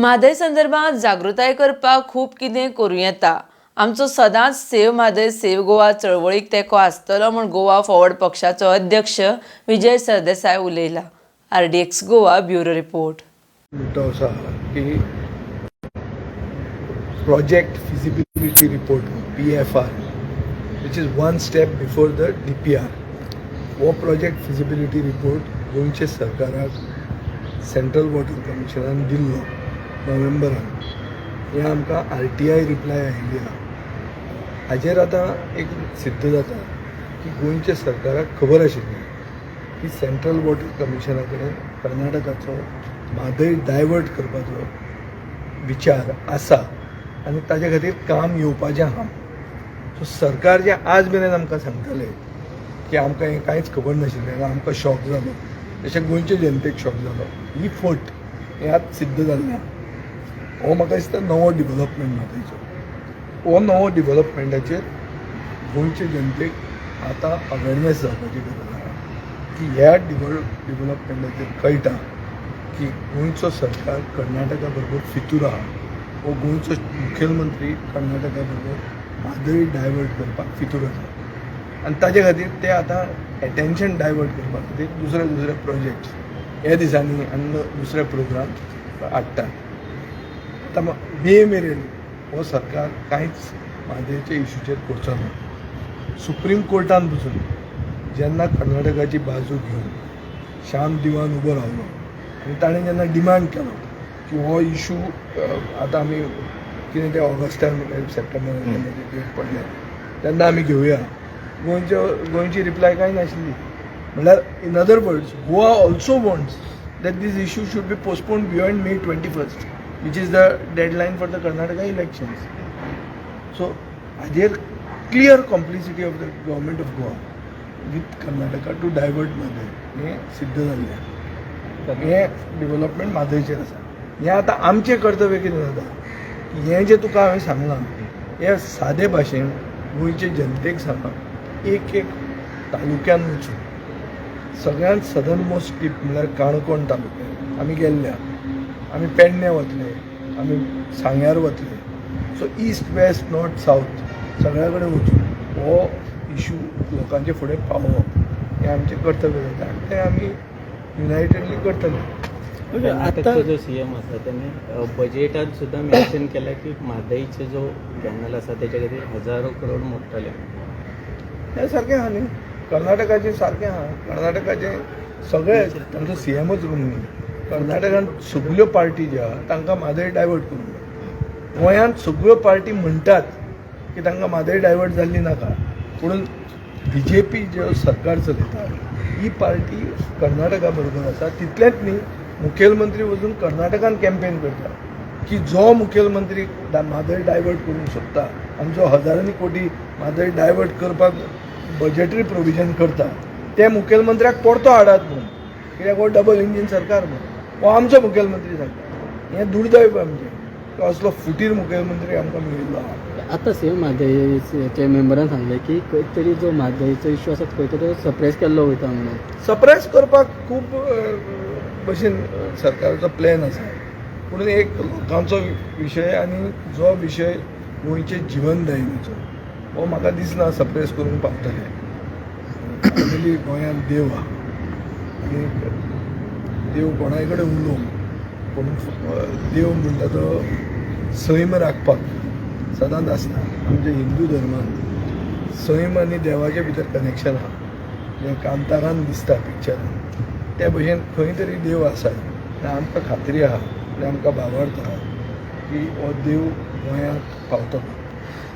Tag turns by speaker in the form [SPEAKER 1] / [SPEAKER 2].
[SPEAKER 1] म्हादय संदर्भात जागृताय करपाक खूब कितें करूं येता. आमचो सदांच सेव म्हादय सेव गोवा चळवळीक तेंको आसतलो म्हूण गोवा फॉरवर्ड पक्षाचो अध्यक्ष विजय सरदेसाय उलयला. RDX Goa, bureau report.
[SPEAKER 2] मुद्दो असो आहा की project feasibility report, PFR, which is one step before the DPR, हो प्रोजेक्ट फिजिबिलिटी रिपोर्ट गोंयच्या सरकाराक सेंट्रल वॉटर कमिशनान दिल्लो नोव्हेंबरान. हें आमकां आरटीआय रिप्लाय आयिल्ली आहा. हाजेर आतां एक सिद्ध जाता की गोंयच्या सरकाराक खबर आशिल्ली की सेंट्रल वॉटर कमिशना कडेन कर्नाटकाचो म्हादय डायवर्ट करपाचो विचार आसा आनी ताजे खातीर काम येवपाचें आहा. सो सरकार जें आज मेरेन आमकां सांगताले की आमकां हें कांयच खबर नाशिल्लें आनी आमकां शॉक जालो, तशें गोंयचे जनतेक शॉक जालो, ही फट हें आतां सिद्ध जाल्लें आहा. हो म्हाका दिसता नवो डिवलपमेंट म्हादयचो. हो नवो डिवलपमेंटाचेर गोंयचे जनतेक आतां अवेरनेस जावपाची गरज आहा की ह्या डिवलपमेंटाचेर कळटा की गोंयचो सरकार कर्नाटका बरोबर फितूर आहा. हो गोंयचो मुखेलमंत्री कर्नाटका बरोबर म्हादय डायवर्ट करपाक फितूर आसा आनी ताजे खातीर ते आतां एटेन्शन डायवर्ट करपा खातीर दुसरे दुसरे प्रोजेक्ट्स ह्या दिसांनी आनी दुसरे प्रोग्राम हाडटात. आतां मे मेरेन हो सरकार कांयच म्हादयच्या इशूचेर करचो ना. सुप्रीम कोर्टान पसून जेन्ना कर्नाटकाची बाजू घेवन श्याम दिवान उबो रावलो आनी ताणें जेन्ना डिमांड केलो की हो इशू आतां आमी कितें तें ऑगस्टान, सप्टेंबरान जेन्ना डेट पडल्या तेन्ना आमी घेवया, गोंयची रिप्लाय कांय नाशिल्ली. म्हणल्यार, in other words, Goa also wants that this issue should be postponed beyond May 21st, which is the deadline for the Karnataka elections. So हाजेर clear complicity of the government of Goa with Karnataka to divert Mhadei हें सिद्ध जाल्लें. हें development म्हादयचेर आसा. हें आतां आमचें कर्तव्य कितें जाता की हें जें तुका हांवें सांगलां हें सादे भाशेन गोंयचे जनतेक सांगप, एक एक तालुक्यान वचून. सगळ्यांत सदर्न मोस्ट टीप म्हणल्यार काणकोण तालुक्यात आमी गेल्ले, आमी पेडणे वतले, आमी सांग्यार वतले. So east, west, north, south सगळ्या कडेन वचून हो इशू लोकांचे फुडें पावोवप हें आमचें कर्तव्य जाता आनी तें आमी युनायटेडली करतले.
[SPEAKER 3] कर्नाटकचो जो सीएम आसा त्याने बजेटात सुद्दां मेन्शन केला की म्हादईचे जो कॅनल आसा त्याच्या खातीर हजारो करोड मोडटले.
[SPEAKER 2] हें सारकें आहा न्ही, कर्नाटकाचें सारकें आहा. कर्नाटकाचें सगळे, तांचो सीएमच करून न्ही, कर्नाटकान सगल्यो पार्टी ज्यो आहा तांकां म्हादय डायवर्ट करूंक जाय. गोंयांत सगळ्यो पार्टी म्हणटात की तांकां म्हादय डायवर्ट जाल्ली नाका, पूण बीजेपी ज्यो सरकार चलयता ही पार्टी कर्नाटका बरोबर आसा. तितलेंच न्ही, मुखेलमंत्री वचून कर्नाटकान कॅम्पेन करता की जो मुखेलमंत्री म्हादय डायवर्ट करूंक सोदता आनी जो हजारांनी कोटी म्हादय डायवर्ट करपाक बजेटरी प्रोविजन करता ते मुखेलमंत्र्याक परतो हाडात म्हणून, कित्याक हो डबल इंजीन सरकार म्हणून. हो आमचो मुखेलमंत्री सांगता. हें दुर्दैव आमचें की असलो फुटीर मुखेलमंत्री आमकां मेळिल्लो आहा.
[SPEAKER 4] आतां सेम म्हादयचे मेंबरान सांगलें की खंय तरी जो म्हादयचो इश्यू आसा खंय तरी तो सप्रेस केल्लो वयता म्हणून.
[SPEAKER 2] सप्रेस करपाक खूब भशेन सरकाराचो प्लॅन आसा, पूण एक लोकांचो विशय आनी जो विशय गोंयचे जिवनदायिनीचो हो म्हाका दिसना सप्रेस करूंक पावतले. फायनली गोंयांत देव आहा आनी देव कोणाय कडेन उलोवंक, पूण देव म्हणटा तो सैम राखपाक सदांच आसता. आमच्या हिंदू धर्मान सैम आनी देवाचे भितर कनेक्शन आहा, जें कांतारान दिसता पिक्चरान, त्या भशेन खंय तरी देव आसा आनी आमकां खात्री आहा आनी आमकां भावार्थ आहा की हो देव गोंयांत पावतलो.